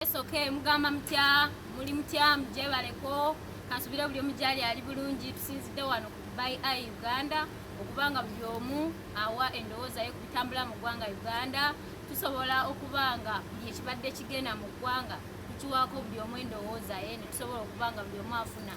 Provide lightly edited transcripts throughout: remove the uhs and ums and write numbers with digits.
Yes, okay, mugamba mutya, muli mutya, mujebaleko. Kansubire buli omu gyali ali bulungi. Tusinzidde wano ku Dubai Eye Uganda okubanga buli omu awa endowooza ye ku bitambula mu ggwanga Uganda. Tusobola okuba nga buli ekibadde kigenda mu ggwanga tukiwaako buli omu endowooza ye, ne tusobola okuba nga buli omu afuna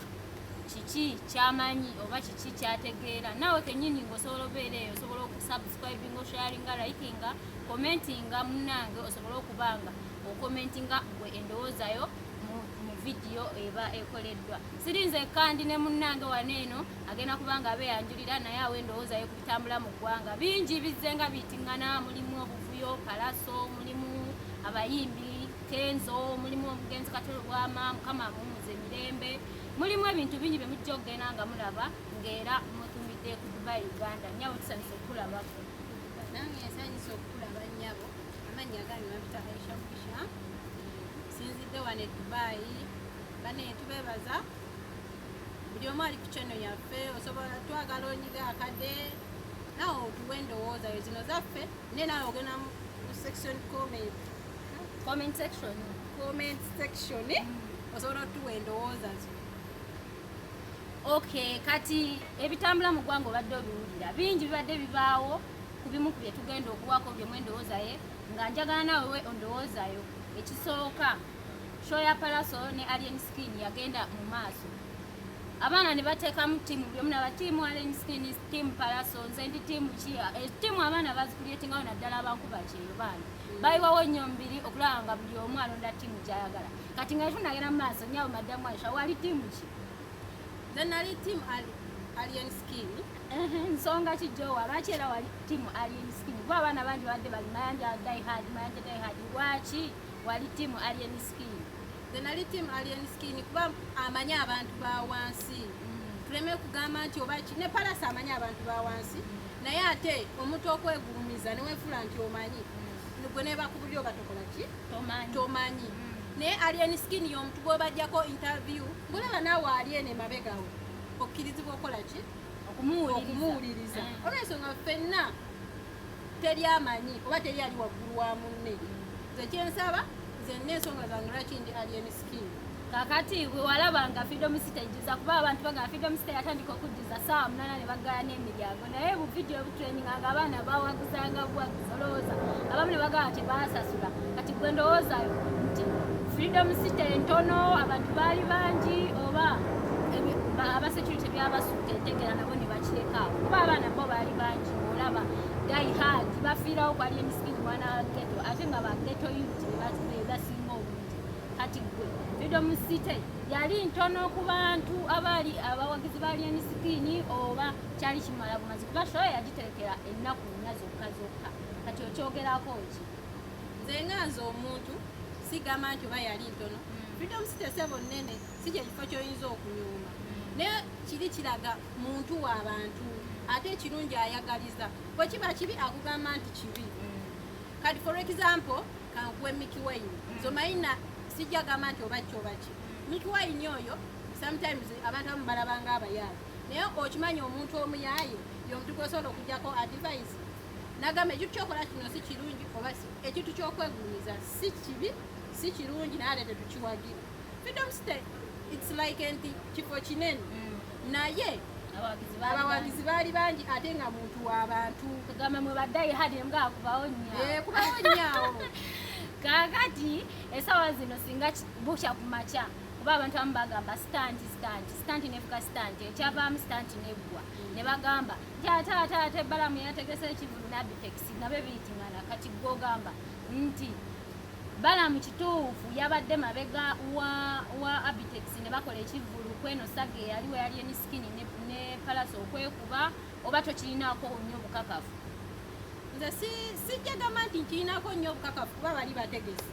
kiki kyamanyi oba kiki kyategeera. Naawe kennyini ng'osobola obeera eyo, osobola okusubscribinga, osharinga, likinga, commentinga. Munnange, osobola okuba nga okomentinga gwe endowoozayo mu vidiyo eba ekoleddwa. Siri nzekka, ndi ne munnange wano eno, agenda kuba nga abeeyanjulira, naye awa endowooza ye ku bitambula mu ggwanga. Bingi bizze nga biyitiŋŋana, mulimu obuvuyo Pallaso, mulimu abayimbi Kenzo, mulimu omugenzi Kato Lubwama, Mukama amuwumuza emirembe, mulimu ebintu bingi bye mujja okugenda nga mulaba ng'era mutumidde ku Dubai Uganda. Nnyabo, tusanyusa okukulabako. Nange nsanyusa okukulaba, nnyabo. Amannya gange bampita Aisha Mukisha. Sinzidde wano e Dubai. Bane, tubeebaza buli omu ali ku channel yaffe. Osobola, twagala onyiga akade naawe otuwe endowooza yo. Zino zaffe, naye naawe ogenda mu section comment. Comment section. Comment section, osobola otuwa endowooza zo. Okay, kati ebitambula mu ggwanga obadde obiwulira, bingi bibadde bibaawo. Ku bimu ku bye tugenda okuwaako byemu endowooza ye, nga njagala naawe we ondowoozayo. Ekisooka, show ya Pallaso ne Alien Skin yagenda mu maaso, abaana ne bateekamu ttiimu, buli omu naba ttiimu Alien Skin, ttiimu Pallaso, nze ndi ttiimu ki. Ttiimu abaana bazicreatingawo, naddala abankuba kyeyo, baana bayiwawo nnyo omubiri okulaba nga buli omu alonda ttiimu gy'ayagala. Kati nga tunagenda mu maaso, nyawo maddamu Aisha, wali ttiimu ki? Nze nali team Alien Skin. Nsonga ki gyowa lwaki era wali ttiimu Alien Skin, kuba abaana bangi babadde bali Mayanja die hard, Mayanja die hard? Lwaki wali ttiimu Alien Skin? Nze nali team Alien Skin kuba amanyi abantu ba wansi. Tuleme kugamba nti oba ki, ne Pallaso amanyi abantu ba wansi, naye ate omuntu okwegulumiza newefuula nti omanyi, gwe nebakubulira oba tokola ki? Tomanyi. Tomanyi. Naye Alien Skin y'omuntu gw'obajjako interview, ngolaba naawe ali eno emabegawe, okkirizibwa okukola ki? Okumuwuliriza. Okumuwuliriza. Olwensonga ffenna teri amanyi oba teri ali waggulu wa munne. Nze kyensaba, nze nna ensonga zange lwaki ndi Alien Skin. Kakati bwe walaba nga Freedom City ejjuza, kuba abantu bagamba Freedom City yatandika okujjuza saawa 8 ne baggala n'emiryango, naye bu vidiyo obutrendinga nga abaana bawaguzanga buwaguzi, olowooza abamu ne bagamba tebaasasula. Kati gwe ndowoozayo nti Freedom City entono, abantu baali bangi, oba abasecurity byabasukka entegera nabo ne bakirekaawo, kuba abaana bo baali bangi, olaba die hard bafiirawo ku Alien Skin, mwana wa ghetto, ate nga ba ghetto youth be basinga obungi. Kati gwe, Freedom City yali ntono ku bantu abaali abawagizi ba Alien Skin, oba kyali kimala bumazi, kuba show yagiterekera ennaku 4 zokka zokka? Kati okyogerako ki? Nze nga nze omuntu sigamba nti oba yali ntono. Freedom City, sebo, nnene, si kyekifo kyoyinza okunyooma, naye kiri kiraga muntu w'abantu, ate ekirungi ayagaliza, bwe kiba kibi akugamba nti kibi. Kati for example, kankuwe Mikie Wine. Zomayina sijja gamba nti oba ki oba ki. Mikie Wine oyo sometimes abantu abamu balabanga abayaaye, naye okimanyi omuntu omuyaaye y'omuntu gwosobola okugjako advice nagamba ekintu kyokola kino si kirungi, oba ekintu kyokwegulumiza si kibi, si kirungi, naye ate tetukiwagira. Freedom City, it's like nti kifo kinene, naye abawagizi baali abawagizi baali bangi, ate nga muntu w'abantu. Kugamba mwe ba die hard nga kubawo nnyo. Eh, kubawo nnyo. Kaakati essaawa zino singa bukya ku makya, kuba abantu abamu bagamba stunt, stunt, stunt, nefuka stunt, ekyavaamu stunt neggwa, ne bagamba nti ate ate ate Balamu yategese ekivulu n'Abitex nabyo biyitingana. Kati gwogamba nti Balamu kituufu yabadde mabega wa Abitex ne bakola ekivulu kweno saga eyaliwo yali Alien Skin ne Pallaso okwekuba, oba tokirinaako nnyo bukakafu? Nze sijja gamba nti nkirinako nnyo obukakafu, kuba bali bategesi,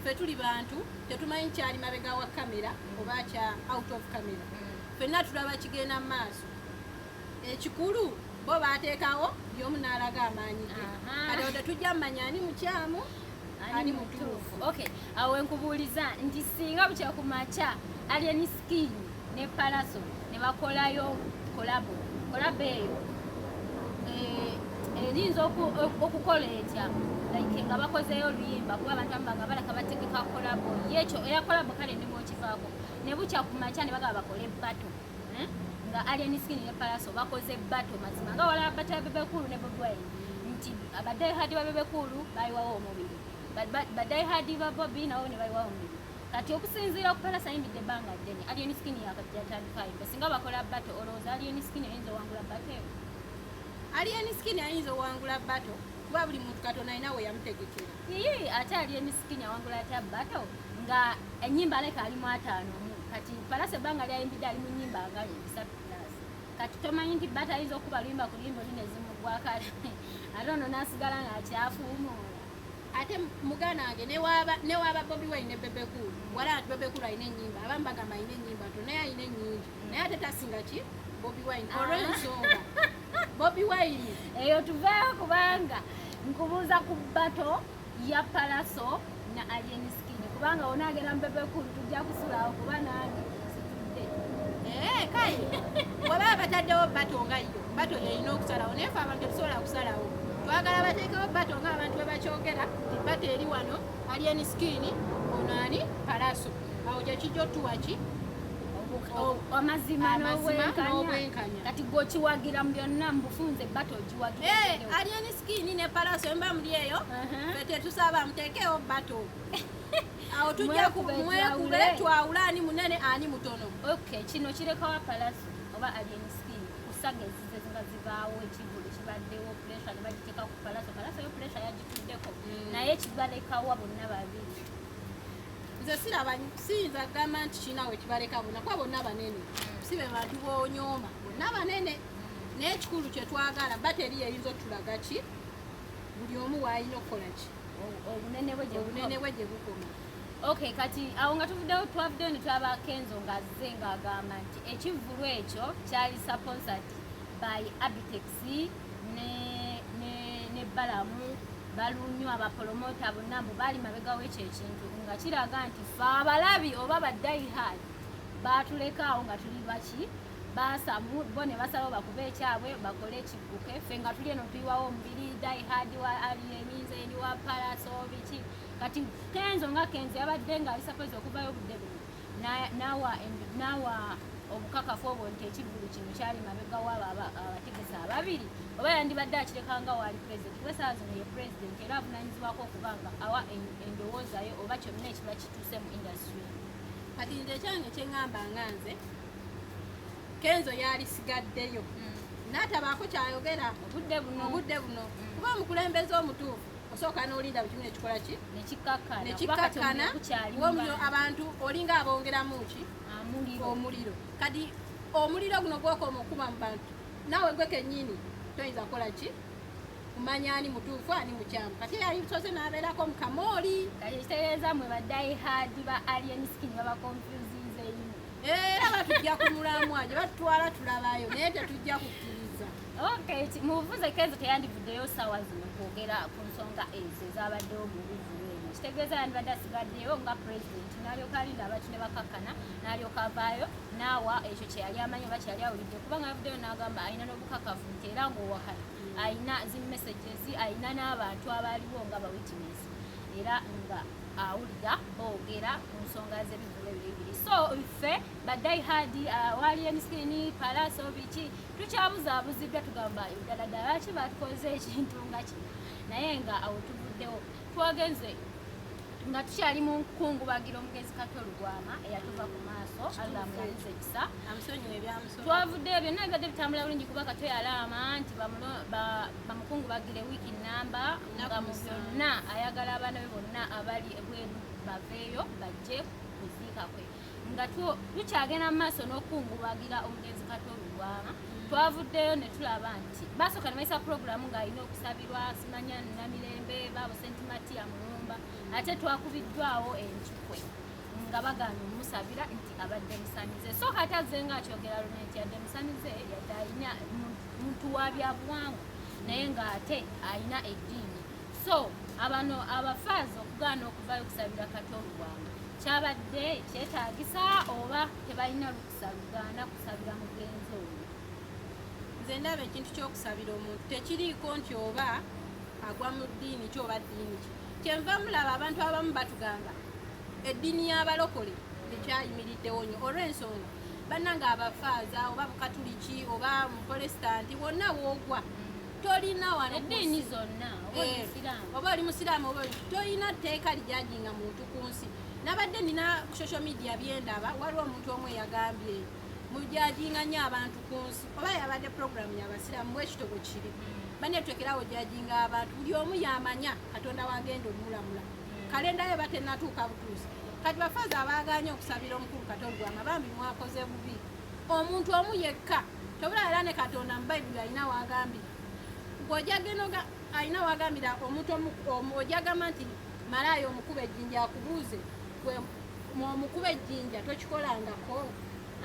ffe tuli bantu, tetumanyi kyali mabega wa kamera oba kya out of camera. Ffenna tulaba kigenda mu maaso. Ekikulu bo bateekawo byomu n'alaga amaanyi ge. Kati awo tetujja mumanya ani mukyamu, ani mutuufu. Okay, awo wenkubuuliza nti singa bukya ku makya Alien Skin ne Pallaso ne bakolayo collabo, collabo eyo Eriyinza okukola etya, like nga bakozeeyo oluyimba, kuba abantu abamu nga balaka bategeka collabo yekyo eya collabo, kale ne bwokivaako ne bukya ku makya ne bagaba bakole battle, eh? Nga Alien Skin ne Palaso bakoze battle, mazima nga wala battle ya Bebe Cool ne Bobi Wine, nti aba diehard ba Bebe Cool bayiwawo omubiri, ba diehard ba Bobi nabo ne bayiwawo omubiri. Kati okusinziira ku Palaso ayimbidde ebbanga ddene, Alien Skin yakajja ayimba, singa bakola battle, olowooza Alien Skin ayinza owangula battle eyo? Alien Skin ayinza owangula battle, kuba buli muntu Katonda alina we yamutegekera. Iyi, ate Alien Skin awangula atya battle nga ennyimba aleka alimu 50 mu? Kati Palaso ebbanga lyayimbidde ali mu nnyimba nga 300 plus. Kati tomanyi nti battle ayinza okuba luyimba ku luyimba olina ezimugwako, ate ono n'asigala ng'akyafuumuula. Ate muganda wange, newaaba Bobi Wine ne Bebe Cool, wala nti Bebe Cool alina ennyimba, abamu bagamba alina ennyimba nto, naye alina ennyingi, naye ate tasinga ki Bobi Wine, olw'ensonga Bobi Wine Eyo tuveeyo, kubanga nkubuuza ku battle ya Palaso na Alien Skin, kubanga onaagenda mu Bebe Cool tujja kusulawo, kuba nange situdde. Eh, kale wababa bataddewo battle nga yo battle yeyina okusalawo, naye fe abantu tetusobola kusalawo. Twagala bateekewo battle nga abantu bwe bakyogera nti battle eri wano, Alien Skin, ono ani, Palaso, awo kyekijja otuwa ki? Amazima. Amazima. N'obwenkanya. N'obwenkanya. Kati gwe okiwagira mu byonna mu bufunze, battle ogiwagira? Eh, Alien Skin ne Palaso emba muli eyo, fe tetusaba muteekewo battle, awo tujja Mwekube, mwekube, twawule. Twawule ani munene ani mutono. Okay, kino kirekawa Palaso oba Alien Skin kusaga ezize nga zivaawo, ekivulu kibaddewo, pressure ne bagiteeka ku Palaso. Palaso yo pressure yagituddeko, naye kibalekawa bonna babiri? Nze siraba, siyinza kugamba nti kirina we kibaleka bonna, kuba bonna banene, si be bantu b'onyooma, bonna banene. Naye ekikulu kye twagala, battle eri eyinza otulaga ki buli omu w'alina okukola ki. Obunene bwe gye Obunene bukoma. Bwe gye bukoma. Okay, kati awo nga tuvuddeyo, twavuddeyo ne tulaba Kenzo ng'azze ng'agamba nti ekivvulu ekyo kyali sponsored by Abitex ne Balamu Balunyu, abapromota bonna mbu baali mabega w'ekyo ekintu, nga kiraga nti fe abalabi oba ba diehard baatulekaawo nga tuli baki basamu bo ne basalawo bakube ekyabwe bakole ekigguke, ffe nga tuli eno tuyiwawo omubiri, diehard wa Alien, nze ndi wa Palaso, biki. Kati Kenzo nga Kenzo yabadde nga ali supposed okuvayo obudde buno n'awa obukakafu obwo nti ekivvulu kino kyali mabega waabo abategesi ababiri, oba yandibadde akireka nga waali president, kuba essaawa zino ye president era avunanyizibwako okuba nga awa endowooza ye oba kyonna ekiba kituuse mu industry. Kati nze ekyange kyeŋŋamba nga nze Kenzo yalisigaddeyo n'atabaako kyayogera obudde buno. Obudde buno, kuba omukulembeze omutuufu osooka n'olinda buli kimu nekikola ki? Nekikkakkana. Nekikkakkana omuliro, abantu olinga abongeramu ki? Amuliro. Omuliro. Kati omuliro guno gwokoma okuba mu bantu, naawe gwe kennyini toyinza kukola ki, kumanya ani mutuufu ani mukyamu. Kati yalisoose n'abeerako mu kamooli. Kati ekitegeeza mwe ba diehard ba Alien Skin baba confusinze nnyo. Era batujja ku mulamwa gye batutwala tulabayo, naye tetujja kukkiriza. Okay, mubuvuze Kenzo teyandivuddeyo saawa zino kwogera ku nsonga ezo ezabaddewo mu bivvulu ebyo. Kitegeeza yandibadde asigaddeyo nga president n'alyoka alinda abantu ne bakakkana, n'alyoka avaayo n'awa ekyo kye yali amanyi oba kye yali awulidde, kubanga yavuddeyo n'agamba alina n'obukakafu nti era ng'owakana alina zi messages, alina n'abantu abaliwo nga ba witness, era nga awulira boogera ku nsonga z'ebivvulu ebyo ebibiri. So ffe ba diehard wa Alien Skin, Palaso, biki, tukyabuzaabuziddwa, tugamba ddala ddala lwaki batukoze ekintu nga kino? Naye nga awo tuvuddewo, twagenze nga tukyali mu nkungubagira omugenzi Kato Lubwama eyatuva ku maaso, Allah amulamuze ekisa. Amusonyiwe ebyamusonyiwa. Twavuddeyo, byonna bibadde bitambula bulungi, kuba Kato yalaama nti bamukungubagire wiiki namba, nga mu byonna ayagala abaana be bonna abali ebweru baveeyo bajje kuziika kwe. Nga tukyagenda mu maaso n'okukungubagira omugenzi Kato Lubwama, twavuddeyo ne tulaba nti basooka ne bayisa puroguramu ng'alina okusabirwa simanya Namirembe baabo St Matia Mulumba, ate twakubiddwawo encukwe nga bagaana omusabira nti abadde musamize. So kati azze nga akyogera luno nti yadde musamize, yadde alina muntu wa byabuwangwa, naye ng'ate alina eddiini. So abano abafaazi okugaana okuvayo okusabira Kato Lubwama kyabadde kyetaagisa oba tebalina lukusa lugaana kusabira mugenzi oyo? Nze ndaba ekintu ky'okusabira omuntu tekiriiko nti oba agwa mu ddiini ki oba ddiini ki. Kyenva mulaba abantu abamu batugamba eddiini y'abalokole tekyayimiriddewo nnyo olw'ensonga bannange abafaaza oba bukatuliki oba muprotestanti wonna woogwa tolina wano ku Eddiini nsi. zonna, oba oli musiraamu. Oba oli musiraamu oba tolina tteeka lijajinga muntu ku nsi. Nabadde nina ku social media byendaba, waliwo omuntu omu eyagambye mujajinga nnyo abantu ku nsi, oba yabadde programu y'abasiraamu bwekito bwe kiri. Banetwekerawo jajinga abantu, buli omu yamanya Katonda wagenda omulamula, kalenda ye batenatuuka butuusi. Kati bafaaza abaaganye okusabira omukulu Kato Lubwama, bambi mwakoze bubi. Omuntu omu yekka tobula, era ne Katonda mu Bayibuli alina wagambira ng'ojagenda, alina wagambira omuntu ojagamba nti malaayo omukuba ejjinja akubuuze gwe omukuba ejjinja tokikolangako.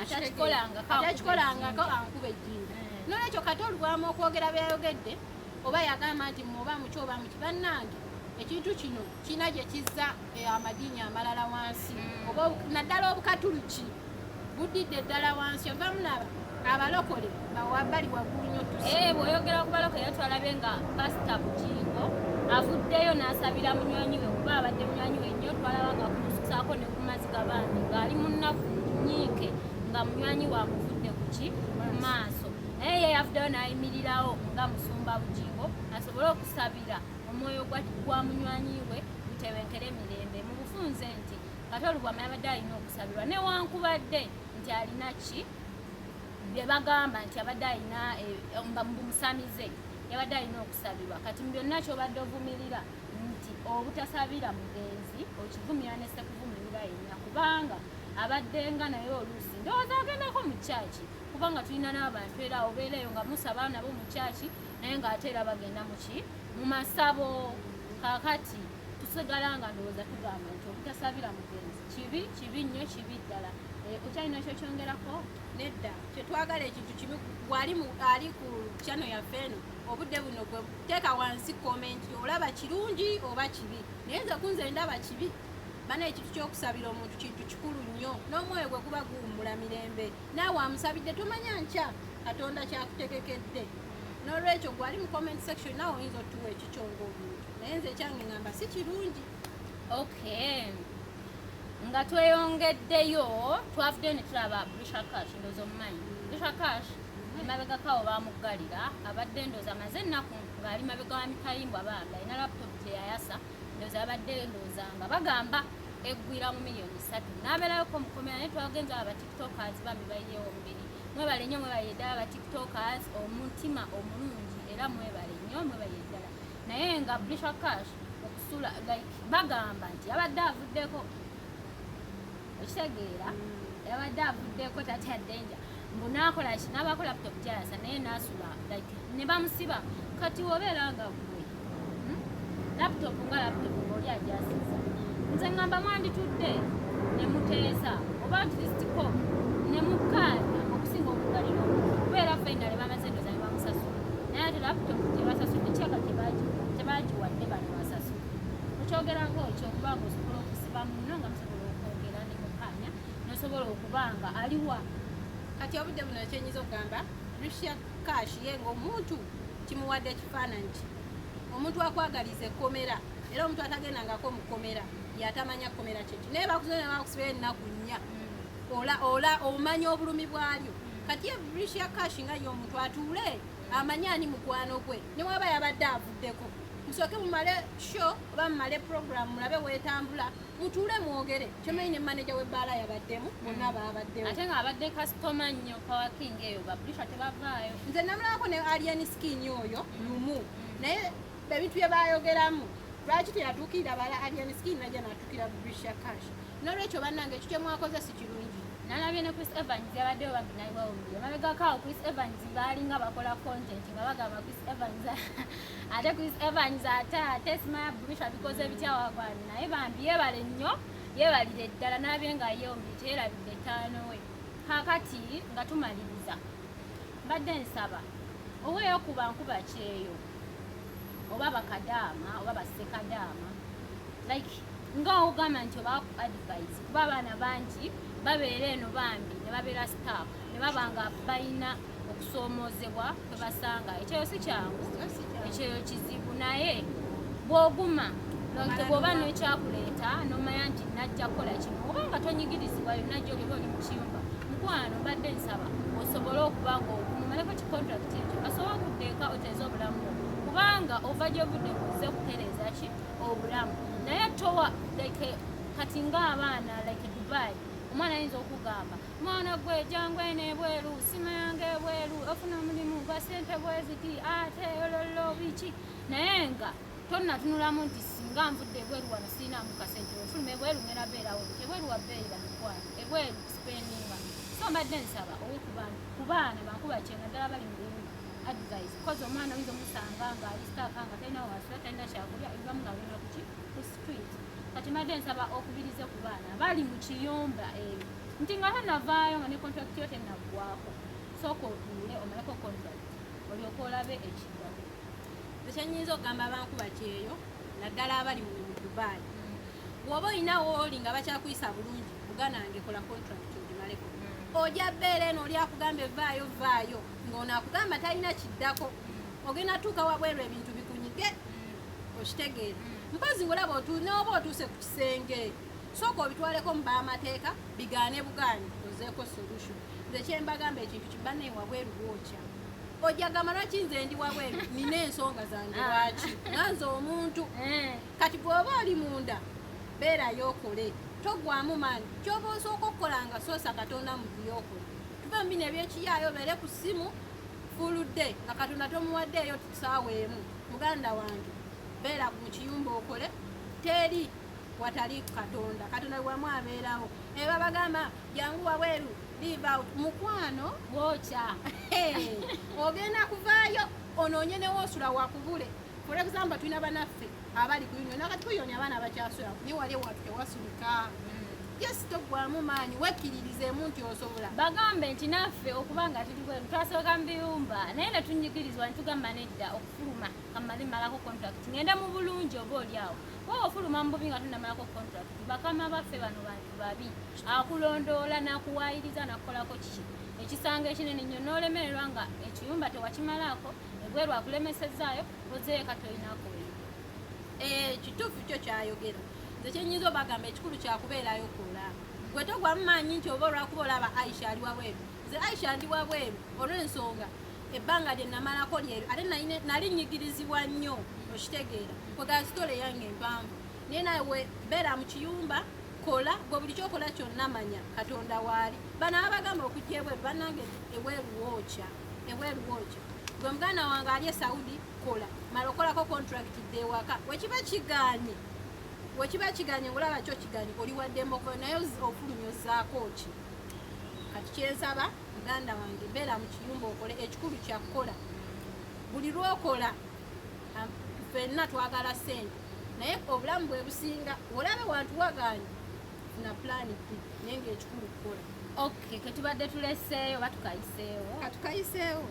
Atakikolangako. Atakikolangako ankuba ejjinja. Nolwekyo Kato Lubwama okwogera byayogedde oba yagamba nti muoba muki oba muki, bannange ekintu kino kirina gye kizza amadiini amalala wansi, oba naddala obukatuliki buddidde ddala wansi. Ova mulaba abalokole bali waggulu nnyo tusi. Bw'oyogera ku balokole, era twalabye nga Pasita Bugingo avuddeyo n'asabira munywanyi we, kuba abadde munywanyi we nnyo. Twalaba nga kumususaako ne ku maziga bambi ng'ali mu nnaku nyiike nga munywanyi we amuvudde ku ki ku maaso, naye ye yavuddeyo n'ayimirirawo nga musumba Bugingo asobole okusabira omwoyo gwa munywanyi we gutebenkere mirembe. Mu bufunze nti Kato Lubwama yabadde alina okusabirwa newankubadde nti alina ki bye bagamba nti abadde alina musamize, yabadde alina okusabirwa. Kati mu byonna kyobadde ovumirira nti obutasabira mugenzi, okivumira ne sekuvumirira yenna, kubanga abadde nga naye oluusi ndowooza agendako mu kyaki, kubanga tulina n'abantu era obeereyo nga musaba nabo mu kyaki, naye ng'ate era bagenda muki mu masabo. Kaakati tusigala nga ndowooza tugamba nti obutasabira mugenzi kibi, kibi nnyo, kibi ddala. Okyalina kyokyongerako? Nedda, kyetwagala ekintu kibi wali ali ku channel yaffe eno obudde buno, gwe teeka wansi comment olaba kirungi oba kibi, naye nze kunze ndaba kibi. Bana, ekintu ky'okusabira omuntu kintu kikulu nnyo, n'omwoyo gwe guba guwummula mirembe, naawe amusabidde tomanya nkya Katonda kyakutegekedde. N'olwekyo gwali mu comment section naawe oyinza otuwa ekikyo ng'omuntu, naye nze ekyange ngamba si kirungi. Okay, nga tweyongeddeyo, twavuddeyo ne tulaba Brisha Cash. Ndowooza omumanyi Brisha Cash, emabegakawo bamuggalira, abadde ndowooza amaze ennaku ng'ali mabega wa mitayimbwa. Bambi alina laptop gyeyayasa, ndowooza yabadde ndowooza nga bagamba eggwira mu miliyoni 3, n'abeerayoko mukomera. Naye twagenza aba Tiktokers bambi bayiyewo omubiri. Mwebale nnyo, mwebale ddala aba Tiktokers omutima omulungi, era mwebale nnyo, mwebale ddala. Naye nga Brisha Cash okusula like bagamba nti yabadde avuddeko, okitegeera, yabadde avuddeko tatya danger, mbu nakola ki n'abaako laptop gyayasa, naye nasula like ne bamusiba. Kati wobeera nga gwe, Laptop nga laptop ng'oli agyasiza, nze ŋŋamba mwanditudde ne muteesa oba at least ko ne mukkaanya okusinga okuggalira omuntu, kubeera finally bamaze endoza ne bamusasula, naye ate laptop tebasasudde kyaka tebagiwadde bano basasule. Okyogerako ekyo, okubanga osobola okusiba muno nga musobola okwogera ne mukkaanya, nosobola okuba nga aliwa. Kati obudde buno kyenyinza okugamba, Russia Cash ye ngaomuntu kimuwadde ekifaananyi ki omuntu akwagaliza ekkomera, era omuntu atagendangako mu kkomera yatamanya kkomera kyeki, naye bakuze bakusiba ennaku 4 ola ola omanya obulumi bwalyo. Kati ye Russia Cash nga ye omuntu atuule amanye ani mukwano gwe, newaba yabadde avuddeko, musooke mumale show oba mumale program mulabe weetambula, mutuule mwogere. Kyomanyi ne manager w'ebbaala yabaddemu, bonna baabaddewo. Ate nga abadde kasitoma nnyo Power King eyo, babulisha tebavaayo. Nze namulabako ne Alien Skin oyo lumu, naye ebintu bye bayogeramu lwaki teyatuukirira bala Alien Skin, najja natuukira Brisha Cash. Nolwekyo bannange ekyo kyemwakoze si kirungi. Nalabye ne Chris Evans yabaddeyo bambi nayiwawulire mabegako awo. Chris Evans baalinga bakola content nga bagamba Chris Evans, ate Chris Evans ate simaya Brisha bikoze bitya wagwani, naye bambi yeebale nnyo, yeebalire ddala. Nalabye nga yombi teyerabidde ttaano we. Kaakati nga tumaliriza, mbadde nsaba oweeyo kuba nkuba kyeyo oba bakadaama oba basekadaama, like nga ogamba nti oba advice, kuba abaana bangi babeera eno bambi ne babeera stuck ne baba nga balina Okusoomoozebwa kwe basanga, ekyeyo si kyangu, ekyeyo kizibu, naye bw'oguma, like bw'oba n'ekyakuleeta n'omanya nti najja kukola kino, oba nga tonyigirizibwa yonna gy'oli oli mu kiyumba, mukwano, mbadde nsaba osobole okuba nga oguma omaleko ki contract ekyo, asobole okudda eka oteeze obulamu bwo, kubanga ova gy'ovudde ng'ozze kutereeza ki obulamu. Naye towa like kati ng'abaana like Dubai, omwana ayinza okugamba, "Mwana gwe, jangu eno ebweru, simayanga ebweru ofuna omulimu gwa sente bweziti, ate ololo biki," naye nga tonnatunulamu nti singa nvudde ebweru wano sirinaamu kasente, ofuluma ebweru ngenda beerawo nti ebweru wa bbeeyi, bamukwano, ebweru spendinga. So mbadde nsaba owe ku baana bankuba kyenga ddala bali mu biyumba advice, because omwana oyinza omusanga ng'ali stuck, nga talina wasula, talina kyakulya, ebibamu nga alina kuki ku street. Kati mbadde nsaba okubirize ku baana bali mu kiyumba eyo nti nga tonavaayo, nga ne contract yo tenaggwako, sooka otuule omaleko contract olyoke olabe ekiddako. Ekyenyinza okugamba abankuba kyeyo, naddala abali mu Dubai, bw'oba olina wooli nga bakyakuyisa bulungi, muganda wange, kola contract ogimaleko. Ojja bbeera eno, oli akugamba evaayo, vaayo, ng'ono akugamba talina kiddako. Ogenda tuuka wabweru ebintu bikunyige, okitegeera? Mpozi ng'olaba n'oba otuuse ku kisenge, sooka obitwaleko mu baamateeka, bigaane bugaanyi, ozeeko solution. Nze kyembagamba, ekintu kibannaye, wabweru bwokya. Ojja gamba, "Lwaki nze ndi wabweru? Nina ensonga zange lwaki nga nze omuntu." Kati bw'oba oli munda, beerayo okole, toggwamu maanyi. Kyoba osooka okukola nga soosa Katonda mu byokole, tuve mu bino ebyekiyaayo, obeere ku ssimu fuludde nga Katonda tomuwaddeeyo saawa emu. Muganda wange, beera mu kiyumba okole, teri watali Katonda. Katonda wamu abeerawo. Eba bagamba jangu wabweru, live out, mukwano. Bwokya. Hey, ogenda kuvaayo onoonye newoosula wakubule. For example, tulina banaffe abali ku union, nakati ku union abaana bakyasula, naye wali ewatu tewasulika. Yes, toggwamu maanyi, wekkiririzeemu nti osobola. Bagambe nti naffe okuba nga tuli bweru twasooka mu biyumba, naye ne tunyigirizibwa, ne tugamba nedda, okufuluma kamale malako contract, ngenda mu bulungi. Oba oli awo oba ofuluma mu bubi nga tonamalako contract, bakama baffe bano bantu babi, akulondoola n'akuwaayiriza n'akukolako kiki ekisanga ekinene nnyo, n'olemererwa nga ekiyumba tewakimalaako, ebweru akulemesezaayo, ozeeka tolinako. Eh, kituufu kyo kyayogera. Nze kyenyinza obagamba, ekikulu kyakubeerayo kola. Gwe togwamu maanyi nti oba olwakuba olaba Aisha ali wabweru. Nze Aisha ndi wabweru olw'ensonga ebbanga lye namalako lyeryo, ate nali nyigirizibwa nnyo, okitegeera? Kwegala sitole yange empanvu, naye nawe beera mu kiyumba, kola. Gwe buli kyokola kyonna manya Katonda waali. Bano abagamba okujja ebweru, bannange, ebweru wookya, ebweru wookya. Gwe muganda wange ali e Saudi, kola, mala okolako contract, dde ewaka. Wekiba kiganye ngolaba kyo kiganye, oli waddembe okuva, naye ofulumya ozzaako ki? Kati kyensaba muganda wange, beera mu kiyumba okole. Ekikulu kyakkola. Buli lwokola, ffenna twagala ssente, naye obulamu bwe businga. Olabe wantu waganye, funa plan B, naye ngaekikulu kukola. Okay, ketubadde tuleseeyo oba tukayiseewo? Katukayiseewo.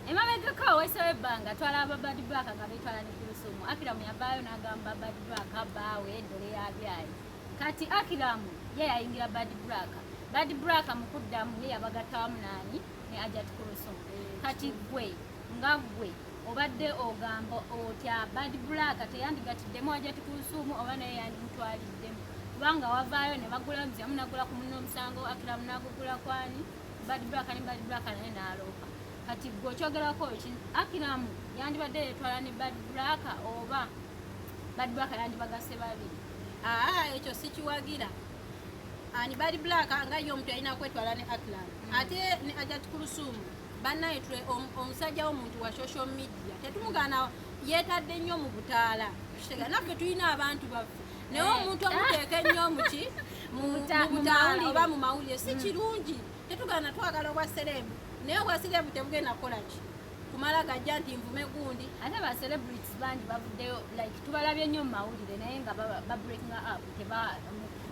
Emabegako wesewo ebbanga twalaba Bad Black nga betwala ne Kulusumu. Akiramu yavaayo n'agamba Bad Black baawe eddole yabyayi. Kati Akiramu ye yayingira Bad Black, Bad Black mu kuddamu ye yabagatta wamu naani ne Ajat Kulusumu. Kati gwe nga gwe obadde ogamba otya? Bad Black teyandigatiddemu Ajat Kulusumu oba naye yandimutwaliddemu? Kubanga wavaayo ne bagula yamu nagula ku munne omusango, Akiramu nagugula kwani Bad Black, ne Bad Black naye n'aloopa. Kati gwe okyogerako ki? Akiramu yandibadde yetwala ne Bad Black oba Bad Black yandibagase babiri? Aa, ekyo sikiwagira. Ani Bad Black nga ye omuntu alina kwetwala ne Akram, ate ne Ajat Kulusumu. Bannaye, omusajja w'omuntu wa social media tetumugaana, yeetadde nnyo mu butaala. Kitega naffe tulina abantu baffe, naye omuntu omuteeka ennyo muki mu Mu mu butaala mawulire. oba mu mawulire si kirungi. Tetugaana, twagala obwa celeb, naye obwa celeb tebugenda kukola ki kumala gajja nti nvume gundi. Ate ba celebrities bangi bavuddeyo, like tubalabye nnyo mu mawulire, naye nga ba breaking up,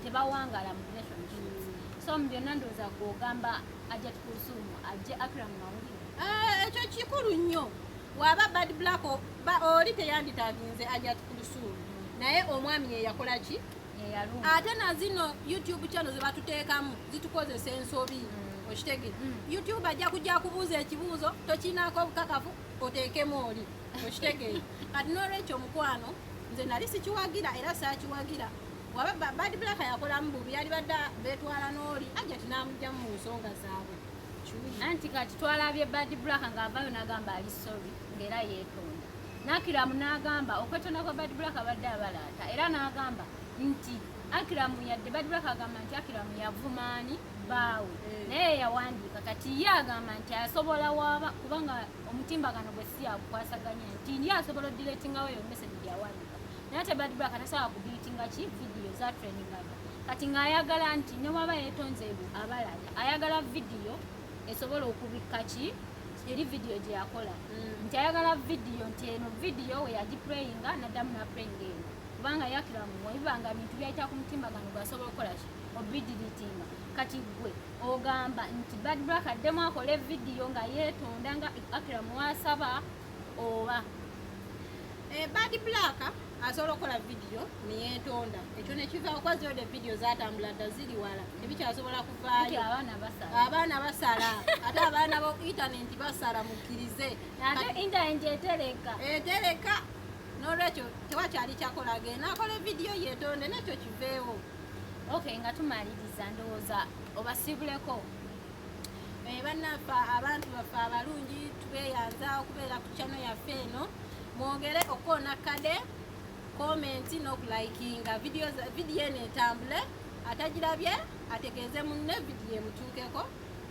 tebawangala mu relationships. So mu byonna ndowooza gwogamba Ajat Kulusumu ajje Akram mu mawulire. Ah, ekyo kikulu nnyo. Waba Bad Black oli teyanditaginze Ajat Kulusumu, naye omwami ye yakola ki? Yeyalumba. Ate na zino YouTube channel ze batuteekamu zitukozesa ensobi. Okitegere? YouTube ajja kujja kubuuza ekibuuzo, tokiinaako obukakafu, oteekemu oli. Okitegeera? Kati n'olwekyo, omukwano, nze nali sikiwagira era saakiwagira. Waba Bad Black yakolamu bubi, yali badde beetwala n'oli ajja tinamugjamu mu nsonga zaabwe. Kiwuli. Anti kati twalabye Bad Black ng'avaayo n'agamba ali sorry, ng'era yeetonda. N'akiramu n'agamba okwetonda kwa Bad Black abadde abalaata, era n'agamba nti Akiramu yadde Bad Black agamba nti Akiramu yavumaani baawe, naye yawandiika. Kati ye agamba nti asobola waaba kubanga omutimbagano gwe si yagukwasaganya, nti ye asobola odeletingawo eyo message gyawandiika, naye ate Bad Black tasobola kudeletinga ki video za trendingaga. Kati ng'ayagala nti ne waba yeetonze ebyo abalala, ayagala vidiyo esobola okubikka ki eri vidiyo gye yakola, nti ayagala vidiyo nti eno vidiyo we yagiplayinga naddamu naplayinga eno, kubanga yakiramu webibanga bintu byayita ku mutimbagano gwasobola okukola ki obideletinga. Kati gwe ogamba nti Bad Black addemu akole vidiyo nga yeetonda nga Akiramu wasaba oba? Bad Black asobola okukola vidiyo neyeetonda, ekyo nekivaako kwaziwedde. Vidiyo zatambula dda, ziri wala, tebikyasobola nti kuvaayo. Abaana basala. Abaana basala, ate abaana bo intaneti basala, mukkirize. Ate intaneti etereka. Etereka. N'olwekyo tewakyali kyakola, genda akola vidiyo yeetonde nekyo kiveewo. Okay, nga tumaliriza, ndowooza obasibuleko. Bannaffe, abantu baffe abalungi, tubeeyanza okubeera ku channel yaffe eno. Mwongere okukoona kade comment n'okulikinga vidiyo eno etambule, atagirabye ategeeze munne, vidiyo emutuukeko.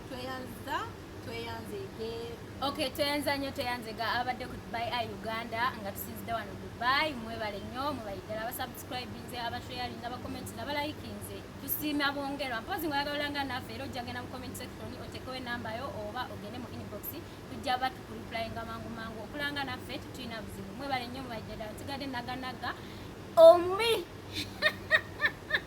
Tweyanza, tweyanzeege. Okay, tweyanza nnyo, tweyanzega abadde ku Dubai Eye Uganda nga tusinzidde wano Dubai. Mwebale nnyo, mwebale ddala abasubscribinze, abasharinze, abakommentinze, abalikinze, tusiima bongerwa. Mpozi nga oyagala olanga naffe, era ojja genda mu comment section otekewo enamba yo oba ogende mu inbox, tujja ba tukureplyinga mangu mangu. Okulanga naffe tetulina buzibu. Mwebale nnyo, mwebale ddala. Nsigadde naganaga omubi.